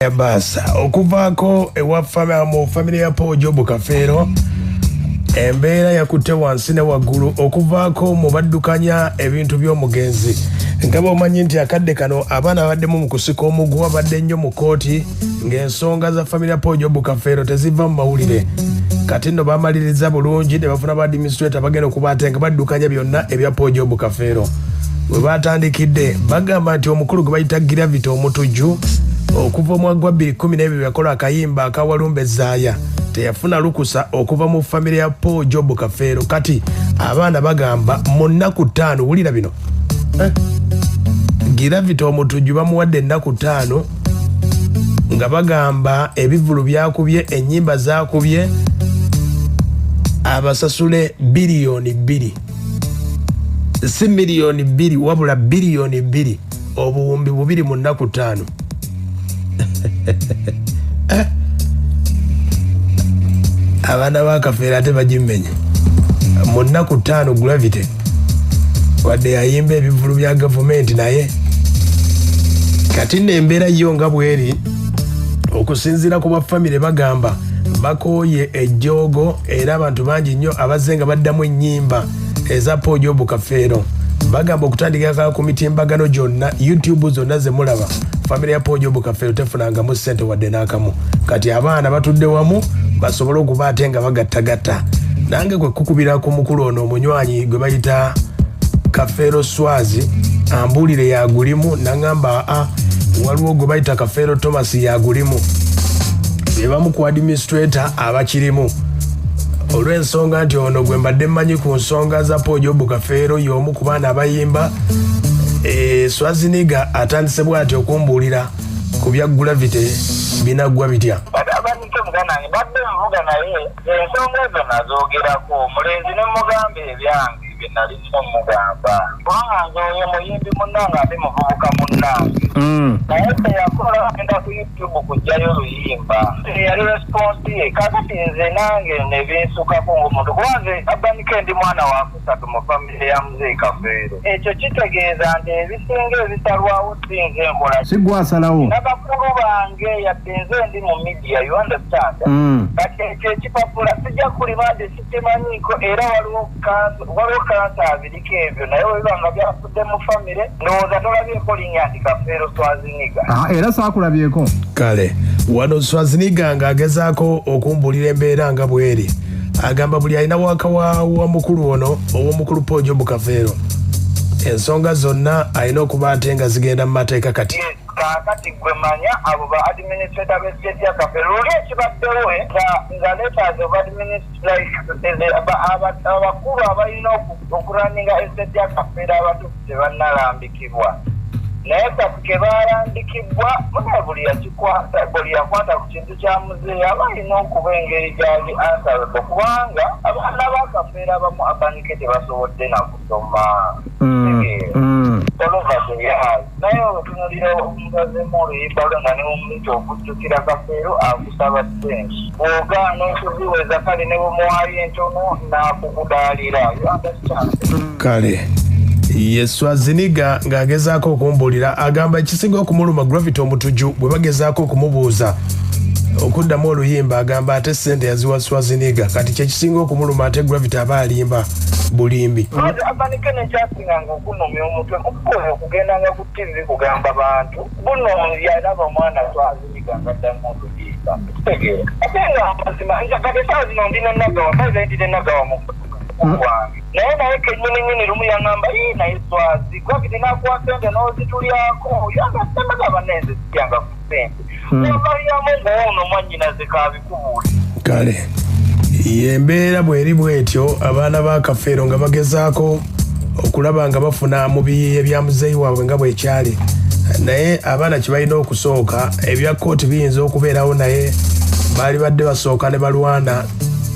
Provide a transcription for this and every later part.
Ya baasa okuvaako ewa mu famire ya Paul Job Kafeero, embeera yakutte wansi ne waggulu okuvaako mu baddukanya ebintu by'omugenzi. Nga bw'omanyi nti akadde kano abaana babaddemu mu kusika omuguwa, badde nnyo mu kkooti ng'ensonga za famire ya Paul Job Kafeero teziva mu mawulire. Kati nno bamaliriza bulungi ne bafuna ba administrator bagenda okuba ate nga baddukanya byonna ebya Paul Job Kafeero. We batandikidde bagamba nti omukulu gwe bayita Gravity Omutujju okuva omwaka gwa 2012 yakola akayimba akawalumba ezzaaya, teyafuna lukusa okuva mu famire ya Paul Job Kafeero. Kati abaana bagamba mu nnaku 5, wulira bino, Gravity Omutujju bamuwadde ennaku 5 nga bagamba ebivvulu byakubye, ennyimba zakubye, abasasule 2 biliyoni, si 2 miliyoni wabula 2 biliyoni, 2,000,000 mu nnaku 5. Abaana ba Kafeero ate bagimenye mu nnaku 5. Gravity wadde yayimba ebivvulu bya gavumenti, naye kati nno embeera yo nga bweri okusinziira ku bafamire, bagamba bakooye ejjoogo era abantu bangi nnyo abazze nga baddamu ennyimba eza Paul Job Kafeero. Bagamba okutandikira ku mitimbagano gyonna, YouTube zonna zemulaba, famire ya Paul Job Kafeero tefunangamu ssente wadde n'akamu. Kati abaana batudde wamu basobole okuba ate nga bagattagatta. Nange kwe kukubira ku mukulu ono omunywanyi gwe bayita Kafeero Swazi ambuulire yagulimu, naŋŋamba aa, waliwo gwe bayita Kafeero Thomas yagulimu, be bamu ku administrator abakirimu, olw'ensonga nti ono gwe mbadde mmanyi ku nsonga za Paul Job Kafeero y'omu ku baana abayimba. Swaziniga atandise bw'ati okumbuulira ku bya Gravity binaggwa bitya. Abanike muganda wange, mbadde nvuga, naye ensonga ezo nazoogerako omulenzi ne mugamba ebyange bye nali nina omugamba, kubanga nze oyo muyimbi munnange ate muvubuka munnange. Naye teyakola agenda ku YouTube kugjayo luyimba, yali response ye. Kakati nze nange nebinsukako ngaomuntu, kuba nze Abanike ndi mwana wakusatu mu famire ya Muzeeyi Kafeero. Ekyo kitegeeza nti ebisinga ebisalwawo si nze nkola. Si gwe asalawo. N'abakulu bange, yadde nze ndi mu media, you understand? Kati ekyo ekipapula sijja kulima nti sikimanyiiko, era waliwo kansa abiriko ebyo, naye webiba nga byafudde mu famire, ndowooza tolabyeko linnya nti Kafeero Swaziniga. Ah, era saakulabyeko. Kale wano Swaziniga ng'agezaako okumbuulira embeera nga bweri, agamba buli alina waka wa mukulu ono ow'omukulu Paul Job Kafeero, ensonga zonna alina okuba ate nga zigenda mu mateeka kati. Yes, kaakati gwe manya abo ba administrator b'estate ya Kafeero luli ekibaddewo nga letters of like abakulu abalina okurunninga estate ya Kafeero abatuufu tebannalambikibwa, naye kati ke balambikibwa muna buli yakikwata, buli yakwata ku kintu kya muzeeyi aba alina okuba engeri gyali answerable, kubanga abaana ba Kafeero abamu, Abanike, tebasobodde na kusoma. Tegeera? All over the years, naye otunulira omubazeemu oluyimba lwe nga nemumuyita okujjukira Kafeero akusaba ssente, bw'ogaana okuziweza kale ne bwemuwaayo entono n'akukudaalira, you understand? Kale ye Swaziniga ng'agezaako okumbuulira, agamba ekisinga okumuluma Gravity Omutujju bwe bagezaako okumubuuza okuddamu oluyimba, agamba ate sente yaziwa Swaziniga. Kati kyekisinga okumuluma, ate Gravity aba alimba bulimbi. Abanike nekyasinganga okunumya omutwe mukuoyo okugendanga ku TV kugamba bantu buno yalaba omwana Swaziniga nga addamu oluyimba, kitegeera? Ate nga amazima nze kati esaawa zino ndi nenagawa baze ndi nenagawa mu wange, naye kenyini nyini lumu yaŋŋamba, "Ii, naye Swazi, Gravity nakuwa sente n'ozitulyako." Yangamba nenze sityanga ku sente wabalyamu ng'ono mwannyinaze kabikubuuli. Kale yembeera bweri bwetyo, abaana ba Kafeero nga bagezaako okulaba nga bafuna mu biyiiye bya muzeeyi waabwe nga bwekyali, naye abaana kye balina okusooka, ebya kooti biyinza okubeerawo, naye baali badde basooka ne balwana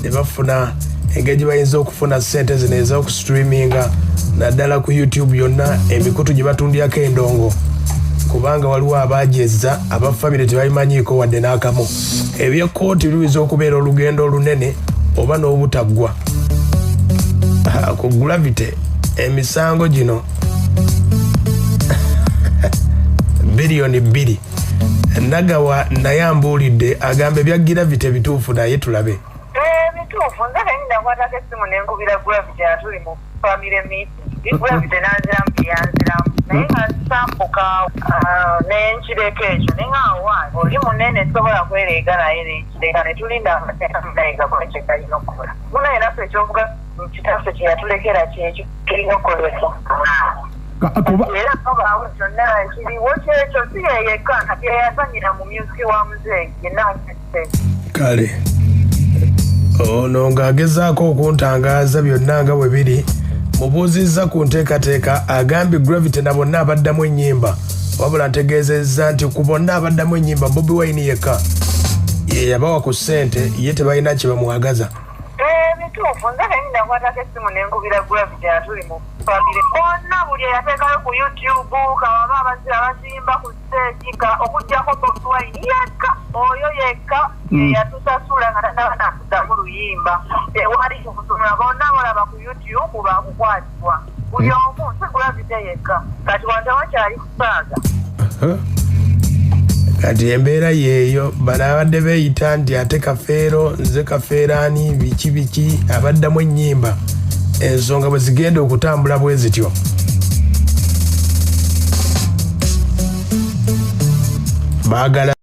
ne bafuna engeri gye bayinza okufuna ssente zino ez'okustreaminga, naddala ku YouTube yonna emikutu gye batundyako endongo, kubanga waliwo abajezza aba famire tebabimanyiiko wadde n'akamu. Ebyekkooti luyinza okubeera olugendo olunene oba n'obutaggwa. Ah, ku Gravity emisango gino 2 biliyoni. Nagawa naye ambuulidde, agamba ebya Gravity bituufu, naye tulabe. Bituufu. Nze kenyini nakwatako essimu nenkubira Gravity nga tuli mu family meeting. Gravity nanziramu, teyanziramu, naye nga nsambuka nenkireka ekyo, naye nga awa oli munene, sobola kwereega, naye nenkireka netulinda amateeka naye gakola kyegalina okukola. Munaye naffe ekyovuga kitaffe kyeyatulekera kyekyo tulina okukozesa. Era kabaawo kyonna kiriwo kyekyo, si yeyekka kati eyazanyira mu music wa muzeeyi yenna. Kale ono ng'agezaako okuntangaaza byonna nga bwe biri, mubuuzizza ku nteekateeka, agambye Gravity na bonna abaddamu ennyimba, wabula ntegeezezza nti ku bonna abaddamu ennyimba, Bobi Wine yekka ye yabawa ku ssente, ye tebalina kye bamwagaza. Bituufu. Nze kenyini nakwatako essimu nenkubira Gravity nga tuli mu family. Bonna buli eyateekayo ku YouTube, kababa abazimba ku stage, okugjako Bobi Wine yekka, oyo yekka yeyatusasula nga tanaba nakuddamu luyimba. Tewali kukusumula, bonna balaba ku YouTube bakukwatibwa buli omu, si Gravity yekka. Kati wano tewakyali kusaaga. Kati embeera yeeyo, bano abadde beeyita nti ate Kafeero, nze Kafeeraani, biki biki, abaddamu ennyimba, ensonga bwe zigenda okutambula bwe zityo. Baagala.